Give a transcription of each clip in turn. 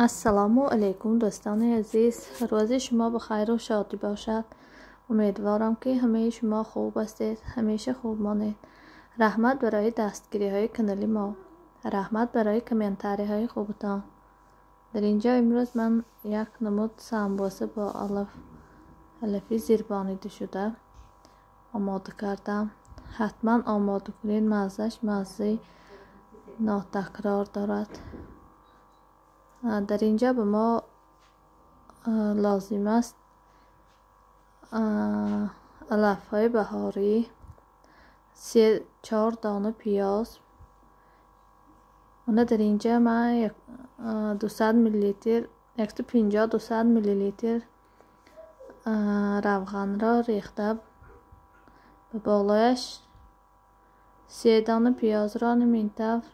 Ассалому алайкум, дӯстони азиз. Рӯзи шумо ба хайру шодӣ бошад. Умедворам, ки ҳамаи шумо хуб ҳастед, ҳамеша хуб монед. Раҳмат барои дастгириҳои канали мо. Раҳмат барои комментариҳои хубатон. Дар инҷо имрӯз ман як намуд самбоса бо алафи зирбонидашуда омода кардам. Ҳатман омода кунед, маззаш маззаи нотакрор дорад. Дар инҷо ба мо лозим аст алафҳои баҳорӣ, се-чор дона пиёз. Мана дар инҷа ман 200 миллилитр, 150-200 миллилитр равғанро рехта, ба болояш се дона пиёзро ҳамин тавр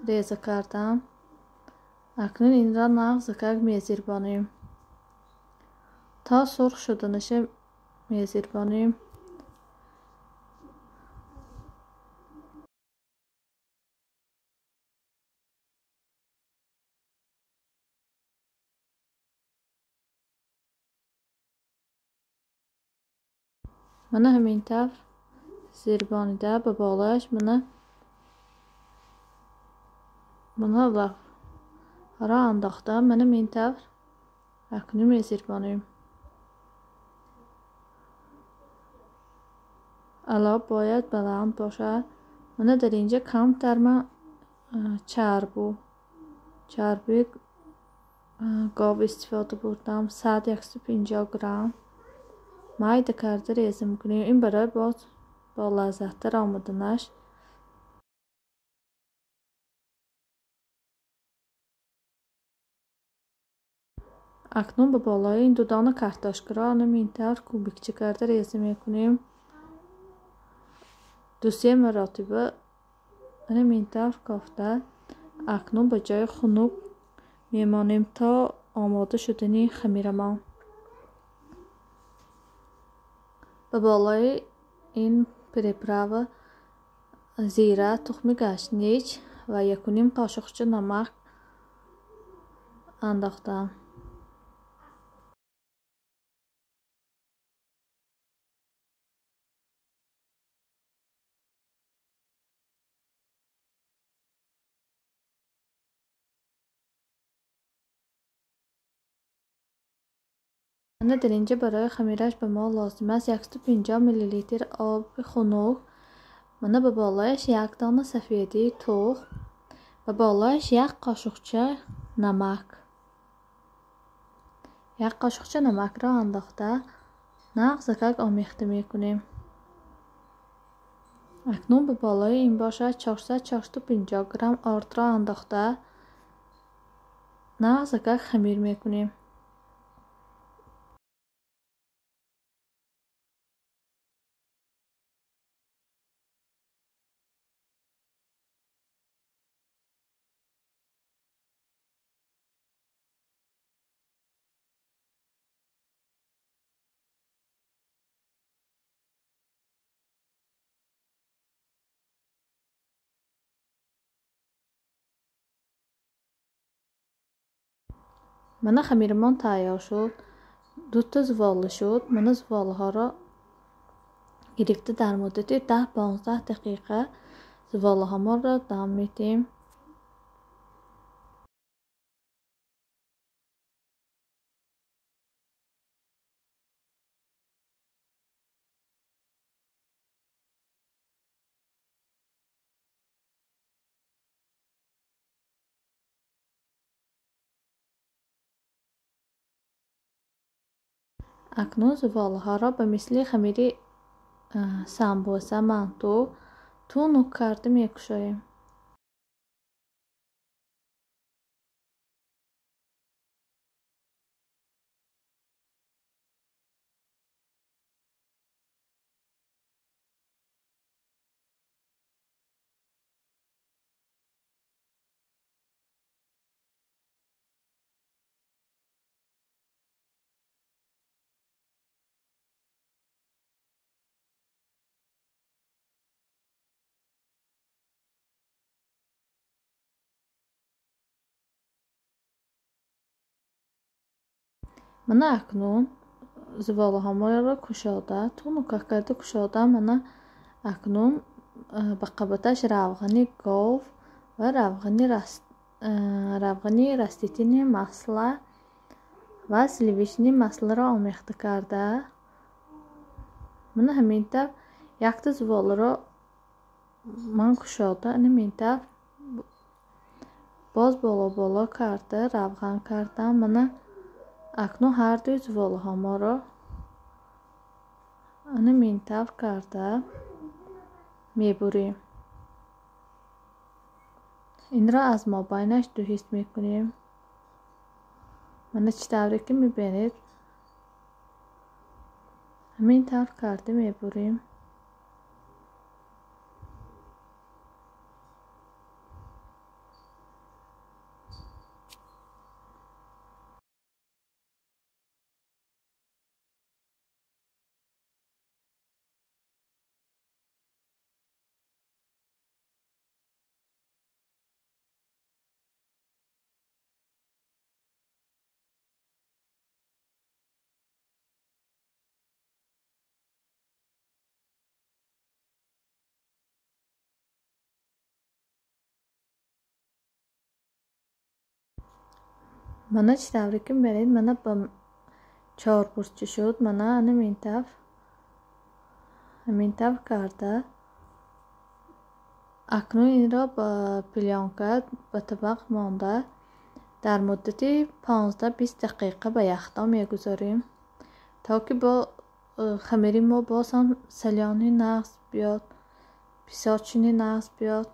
реза кардам. Акнун инро нағзакак мезирбонем. То сурх шуданаша мезирбонем. Мана ҳамин тавр зирбонида ба болояш мана алафҳоро андохта, мана ҳамин тавр акнун мезирбонем. Алаф бояд баланд бошад. Мана дар инҷа камтар ман чарбуи гов истифода бурдам, 100-150 грамм. Майда карда реза мекунем. Ин барои боз бо лаззаттар омаданаш. Акнун ба болои ин ду дона картошкаро ҳамин тавр кубикча карда реза мекунем. Ду-се маротиба ҳамин тавр кофта. Акнун ба ҷои хунук мемонем то омода шудани хамирамон. Ба болои ин приправа зира, тухми гашнич ва якуним қошуқча намак андохтам. Мана дар инҷа барои хамираш ба мо лозим аст 150 миллилитр оби хунук, мана ба болояш як дона сафедии тухм, ба болояш як қошуқча намак. Як қошуқча намакро андохта нағзакак омехта мекунем. Акнун ба болои ин бошад 400-450 грамм ордро андохта нағзакак хамир мекунем. Мана хамиримон тайёр шуд. Дута зувола шуд. Мана зуволаҳоро гирифта дар муддати 10-15 дақиқа зуволаҳомонро дам медиҳем. Акнун зуволаҳоро ба мисли хамири самбоса манту тунук карда мекушоем. Мана акнун зуволаҳоморо кушода, тунука карда кушода, мана акнун ба қабаташ равғани гов ва равғани растительное масло ва сливочное маслоро омехта карда, мана ҳамин тавр якта зуволаро ман кушода, ҳамин тавр боз боло-боло карда равған кардам. Мана акнун ҳар дуи зуволаҳоморо ҳамин тавр карда мебурем. Инро аз мобайнаш ду ҳис мекунем. Мана чӣ тавре ки мебинед, ҳамин тавр карда мебурем. Мана чӣ тавре ки мебинед, мана ба чорбурча шуд. Мана ҳамин тавр карда акнун инро ба плёнка ба табақ монда дар муддати 15-20 дақиқа ба яхдон мегузорем, то ки бо хамири мо боз ҳам салёни нағз биёд, песочни нағз биёд.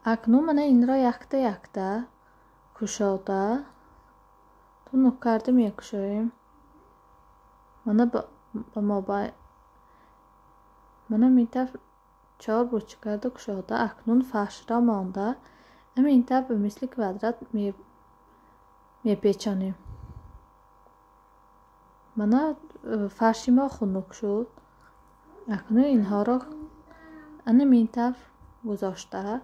Акнун мана инро якта-якта кушода тунук карда мекушоем. Мана ба мобайн мана ҳамин тавр чор бурча карда кушода, акнун фаршро монда ҳамин тавр ба мисли квадрат мепечонем. Мана фарши мо хунук шуд. Акнун инҳоро ҳамин тавр гузошта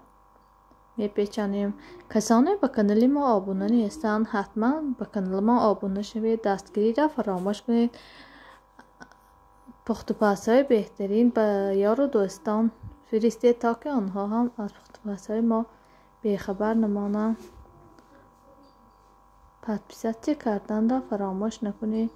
мепечонем. Касоне ба канали мо обуна нестанд, ҳатман ба канали мо обуна шавед, дастгириро фаромӯш кунед. Пухтупазҳои беҳтарин ба ёру дӯстон фиристед, то ки онҳо ҳам аз пухтупазҳои мо бехабар намонанд. Подписатсия карданро фаромӯш накунед.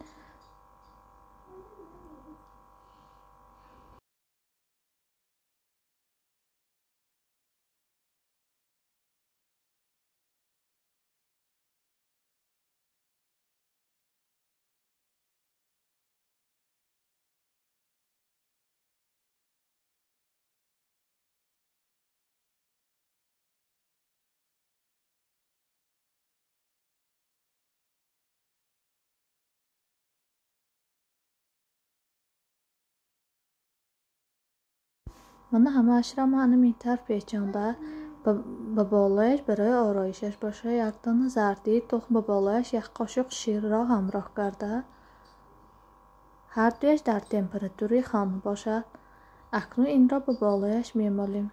Мана ҳамаашро ман ҳамин тавр печонда, ба болояш барои ороишаш боша як дона зардии тухм, ба болояш як қошуқ ширро ҳамроҳ карда, ҳар дуяш дар температураи хона бошад. Акнун инро ба болояш мемолем.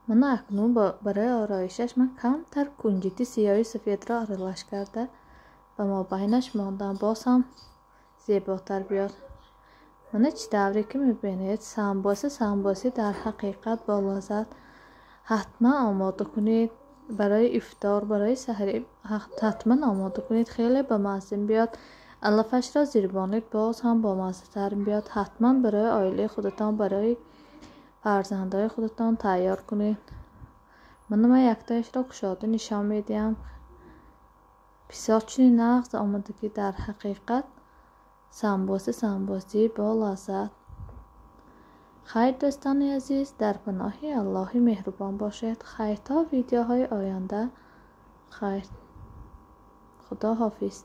Мана акнун барои ороишаш ман камтар кунҷити сиёҳи сафедро аралаш карда ба мобайнаш мондам, боз ҳам зеботар биёд. Мана чӣ тавре ки мебинед, самбоса дар ҳақиқат болаззат. Ҳатман омода кунед барои ифтор, барои саҳарӣ ҳатман омода кунед, хеле бамазза биёд. Алафашро зирбонед, боз ҳам бомаззатар биёд. Ҳатман барои оилаи худатон, барои фарзандҳои худатон тайёр кунед. Мана ман яктояшро кушода нишон медиҳам. Песочни нағз омадагӣ дар ҳақиқат самбоса бо лаззат. Хайр дӯстони азиз, дар паноҳи Аллоҳи меҳрубон бошед. Хайр то видеоҳои оянда. Хайр. Худо ҳофиз.